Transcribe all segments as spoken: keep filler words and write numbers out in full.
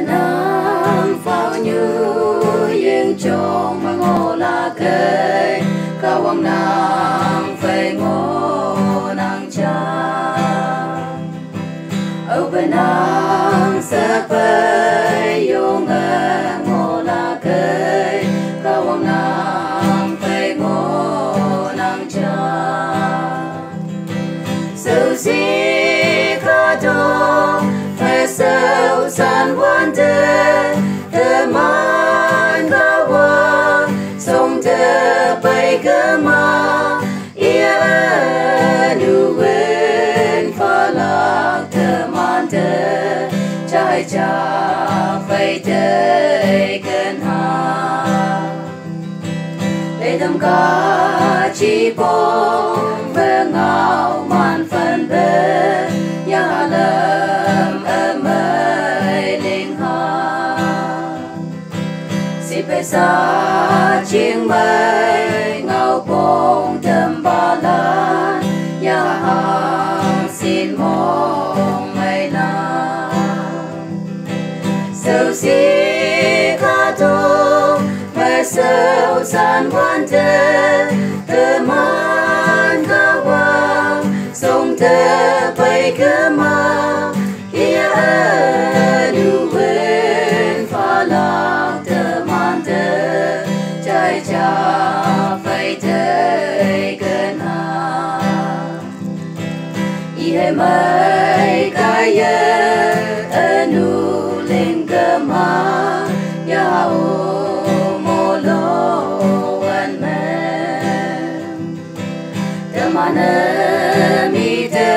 Nang fau ñu ying chong ma ngo la kei, ka wang nang fei ngo nang cha. Au benang sa fei yong a ngo la kei, ka wang nang fei ngo nang cha. Sâu si ka dong, fei sâu san wan de, de man ka wa, song de bai ke ma, ia nu wen fa lak de man de, chai cha fei de ken ha. Ê tâm ka chi pong bơ ngao man phân bơ, ya lơm ơ mơi ling ha. Si pê sa ching mơi ngao pong tâm ba lan, ya hang sin mong mơi lan. Sâu si ka dong, mơi sâu san wan de, de man ka wa, song de bai ke ma, ia nu wen fa lak de man de, chai cha fei de ken ha. I hei mơi ka ye, ơ nu ling ke ma, ya u mo lo wan me. Te ma ne mi te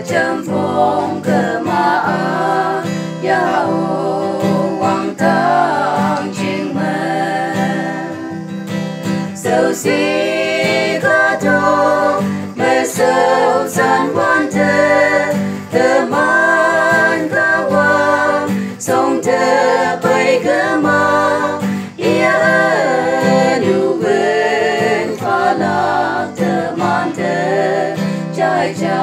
chăm phong ke ma a, ya u wang tang ching me. Sâu si ka dong, mơi sâu san wan de, de man ka wa, song de bai ke ma, ia nu wen fa lak de man de, chai cha